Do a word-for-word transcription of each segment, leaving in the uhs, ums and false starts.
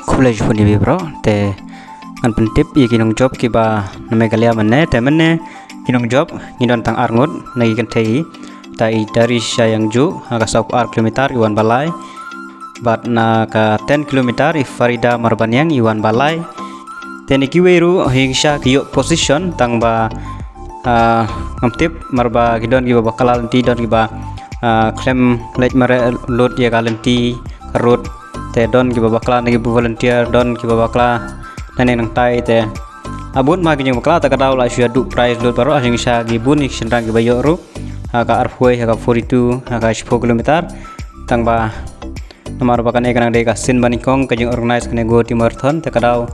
Khublei shibun ïa phi baroh, te ngan pyntip ïa ki nongjop kiba na Meghalaya mynne, te mynne ki nongjop ngi don tang ar ngut na ki kynthei, te i Darish Shah Yangju ha ka saw phew ar kilometer i wan ba lai, bad na ka ten kilometer i Farida Marbaniang i wan ba lai. Te na kiwei ruh hynrei ki ïoh position tang ba, ah, ngam tip, namar ba ki don kiba bakla lynti, don kiba, ah, khlem leit mareh lut ïa ka lynti ka route. Te don kiba bakla na ki volunteer, don kiba bakla nangne nangtai, te ha bun ma ki jingbakla te ka daw la shu ïa duh prize lut baroh, hynrei sha ki bun ki shynrang kiba ïoh ruh ha ka arphew, ha ka forty-two, ha ka shiphew kilometer. Tang ba namar ba kane ka nang dei ka sien ba nyngkong ka jingorganize kane ka Guwahati Marathon, te ka daw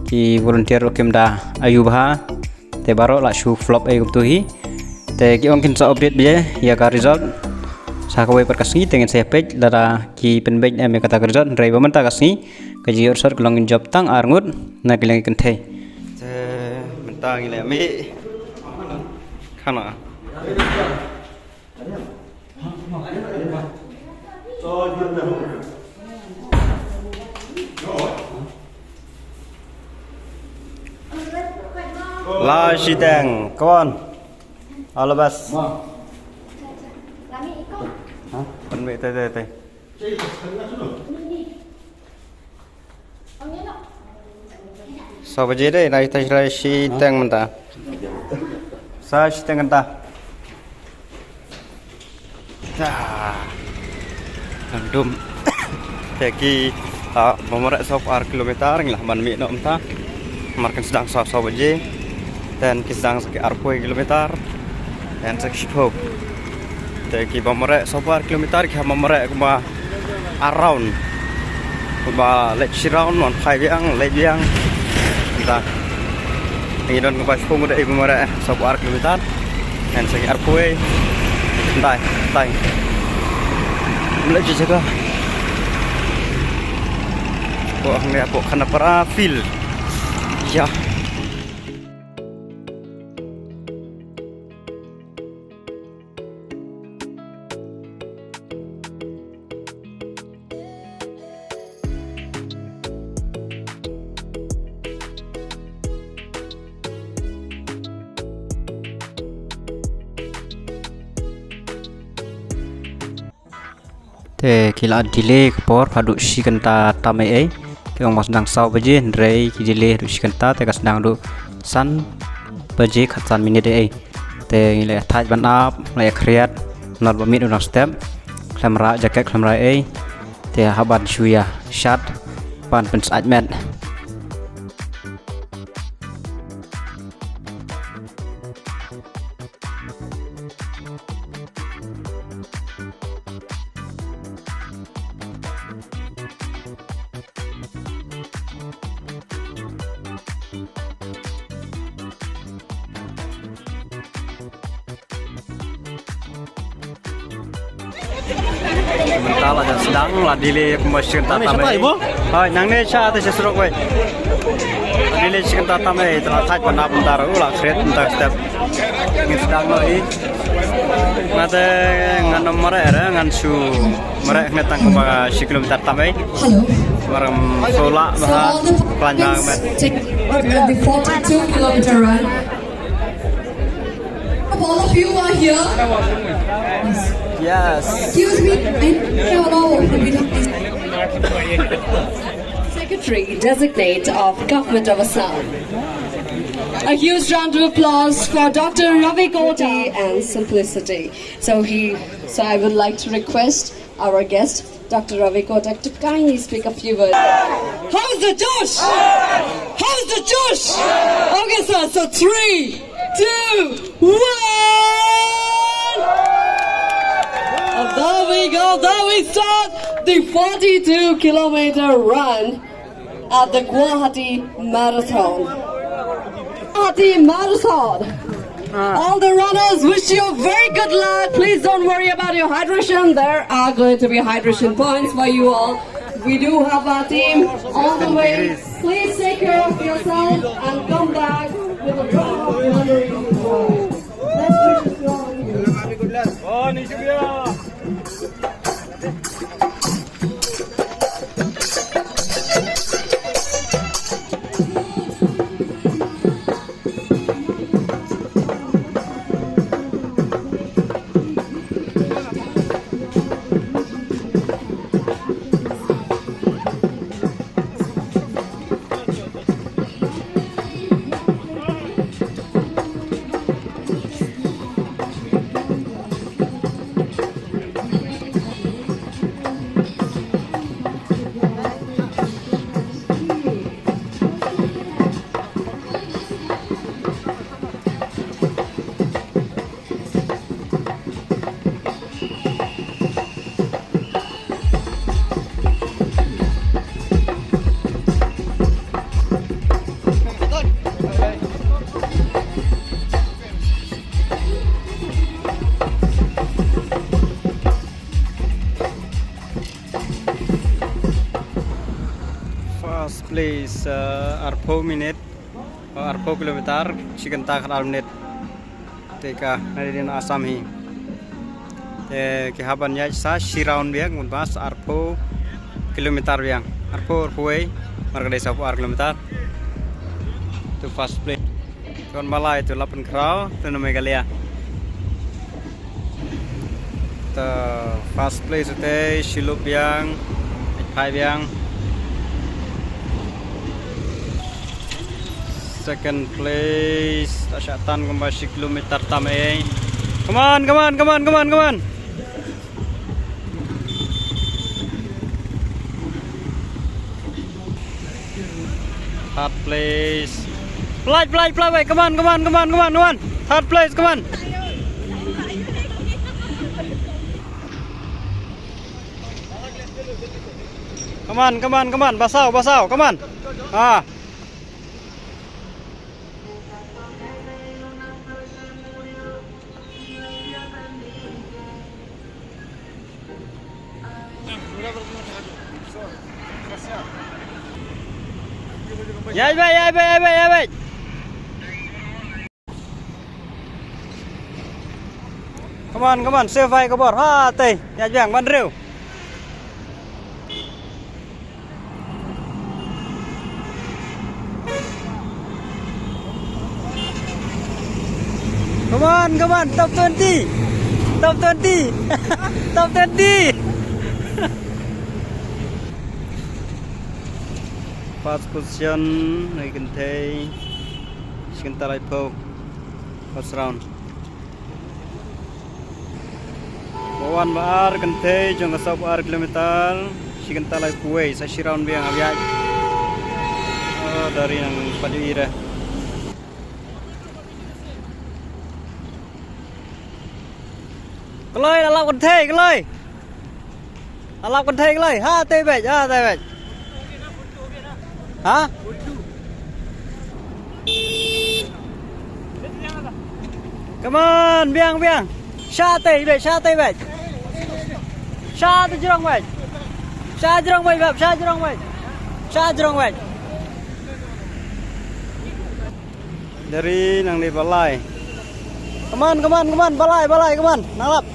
ki volunteer ruh kim da ïoh bha. Te baroh la shu flop ei kumto hi. Te ki ong kin sa update bha ïa ka result sa kawei pat ka sngi, te ngin sa ïa peit lada ki pynbeit em ïa kata ka result, hynrei ba mynta ka sngi ka jingïoh result ka long jop tang ar ngut na ki liang ki kynthei. Te mynta ngi la mih khana. La shiteng, come on. All the best. Ha? Pynmih te te te. Saw baje dei, nai tai shilai shiteng mynta. Sa shiteng mynta. Ta. Nang dum. Te ki, ah, ba mareh saw phew ar kilometer ngi lah ban mih noh mynta. Namar kin sdang saw, saw baje. Te ki sdang sa ki arphew kilometer. Te sa ki shiphew. Te ki ba mareh saw phew ar kilometer ki hap mareh kumba ar round. Kumba leit shi round, wan phai biang, leit biang. Mynta ngi don kumba shiphew ngut ei ba mareh saw phew ar kilometer. Te sa ki arphew. Ndai, ndai. Leit shi jaka. Hapoh hangne hapoh Khanapara field. Ïa. Te ki la delay ka por haduh shi kynta tam ei ei. Ki ong ba sdang saw baje, hynrei ki delay haduh shi kynta, te ka sdang haduh san baje khatsan minit ei ei. Te ngi la ïa thait ban ap, la ïa khriat, nor ba mih u nor step, khlem rah jacket, khlem rah ei. Te hap ban shu ïa shad ban pynsyaid met. Mynta la jan sdang, la delay kumba shi kynta tam ei. Hoi, nangne sha te sha surok wei. La delay shi kynta tam ei, te la thait ban ap mynta ruh, la khriat mynta step. Ngin sdang noh hi. Nga te ngan ym mareh re, ngan shu mareh hangne tang kumba shi kilometer tam ei. Hello. Mar ngam shu lah bha, plan bha met. Take the forty-two kilometer run. All of you are here. Yes. Excuse me, I don't know. Secretary Designate of Government of Assam. A huge round of applause for Doctor Ravi Kotak and simplicity. So he, so I would like to request our guest, Doctor Ravi Kotak, to kindly speak a few words. How's the Josh? How's the Josh? Okay, sir, so three, two, one. And there we go, there we start the forty-two kilometer run at the Guwahati Marathon. Guwahati Marathon. All the runners, wish you very good luck. Please don't worry about your hydration. There are going to be hydration points for you all. We do have our team on the way. Please take care of yourself and come back with a drop of water in your hand. Best wishes to all of you. First place, uh, arphew minit, uh, arphew kilometer, shi kynta khatar minit. Te ka, na dei na Assam hi. Te ki hap ban ïaid sa shi round biang, mut ba sa arphew kilometer biang. Arphew, arphew wei, mar ka dei saphew ar kilometer. To first place. Te wan ba lai, to la pynkhraw, to na Meghalaya. Te first place utei, shi lup biang, phai biang. Second place, ta shah tan kumba shi kilometer tam ei. Come on, come on, come on, come on, come on. Third place. Plaj, plaj, plaj, wei. Come on, come on, come on, come on, come on. Third place, come on. Come on, come on, come on. Basaw, basaw, come on. Ah. Ïaid beit, ïaid beit, ïaid beit, ïaid beit. Come on, come on, save ai ka bor. Ha, tei, ïaid biang, ban riew. Come on, come on, top twenty. Top twenty. Top twenty. First position, na ki kynthei, shi kynta laiphew. First round. Ba wan ba ar, kynthei jong ka sawphew ar kilometer, shi kynta laiphew wei, sa shi round biang hap ïaid. Oh, da ri nang pat ïohi re. Kloi, la lap kynthei, kloi. La lap kynthei, kloi. Ha, tei beit, ha, tei beit. Ha? Come on, biang, biang. Sha tei beit, sha tei beit. Sha tei jrong beit. Sha jrong beit, bab, sha jrong beit. Sha jrong beit. Da ri nang dei ba lai. Come on, come on, come on, ba lai, ba lai, come on. Nang lap.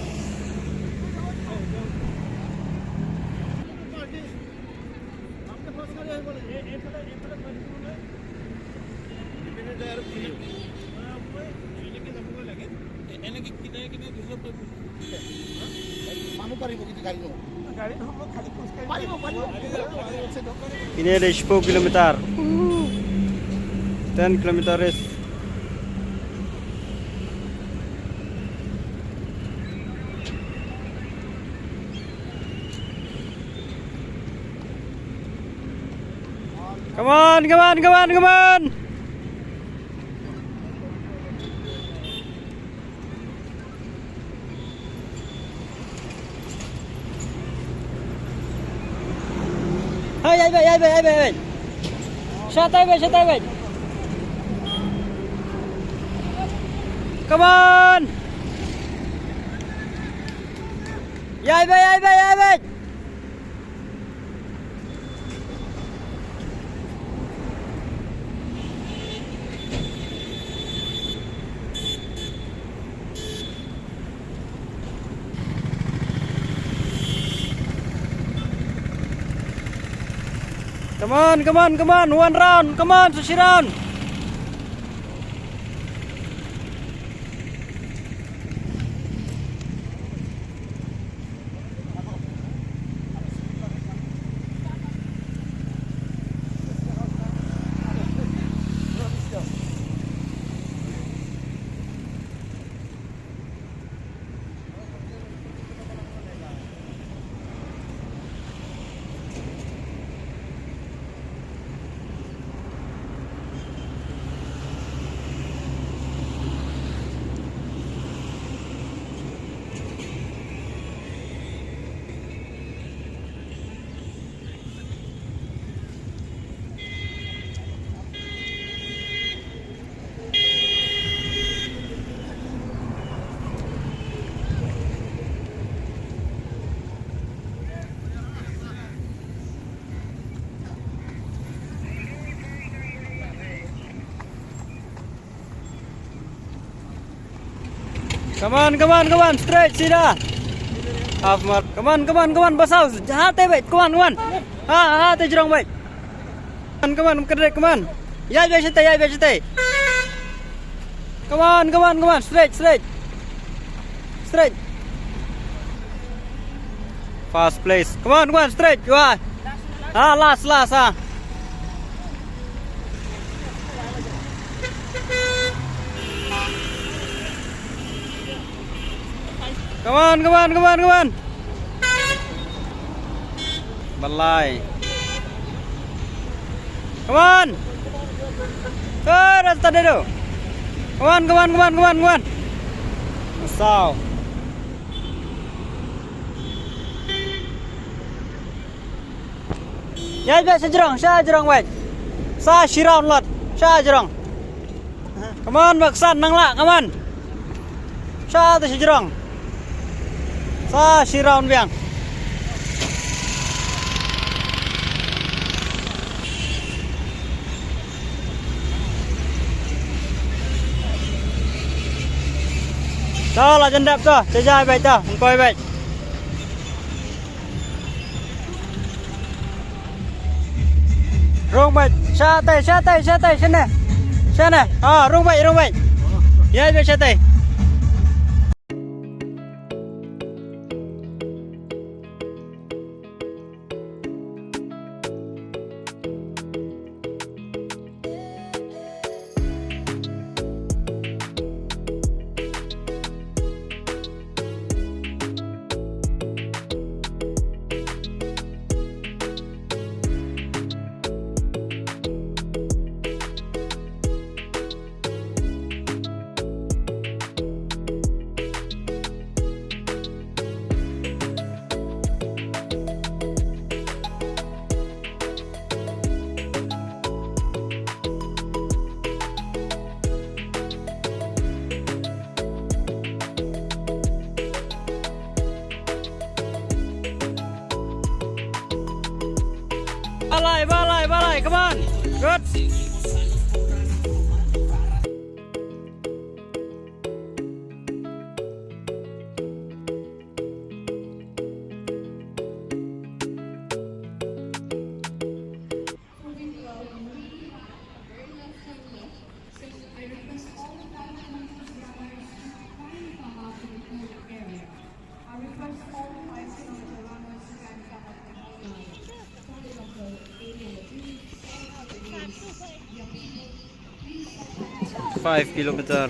Ine dei shiphew kilometer. Ten kilometer race. Come on, come on, come on, come on. Hai, ai bai, ai bai, ai bai, ai bai. Shatai bai, shatai bai. Come on. Ai bai, ai bai, ai bai. Come on, come on, come on, one round, come on, sa shi round. Come on, come on, come on, straight, sida. Half mark. Come on, come on, come on, basaw. Ha te beit, come on, come on. Ha, ha te jrong beit. Come on, come on, come on. Ïaid beit shatei, ïaid beit shatei. Come on, come on, come on, straight, straight. Straight. First place. Come on, come on, straight. Wah. Ah, last, last, ah. Come on, come on, come on, come on. Balai. Come on. Eh, rasta dulu. Come on, come on, come on, come on, come on. Saw. Ïaid beit sha jrong, sha jrong beit. Sa shi round lut, sha jrong. Come on, Baksan, nang lah, come on. Sha te sha jrong. Sa shi round biang. To, la jan dep to, sha jai beit to, ngkoi beit. Rung beit, shatei, shatei, shatei, shane. Shane. Ah, rung beit, rung beit. Ïaid beit shatei. Balai, balai, balai, come on. Good. Five kilometer.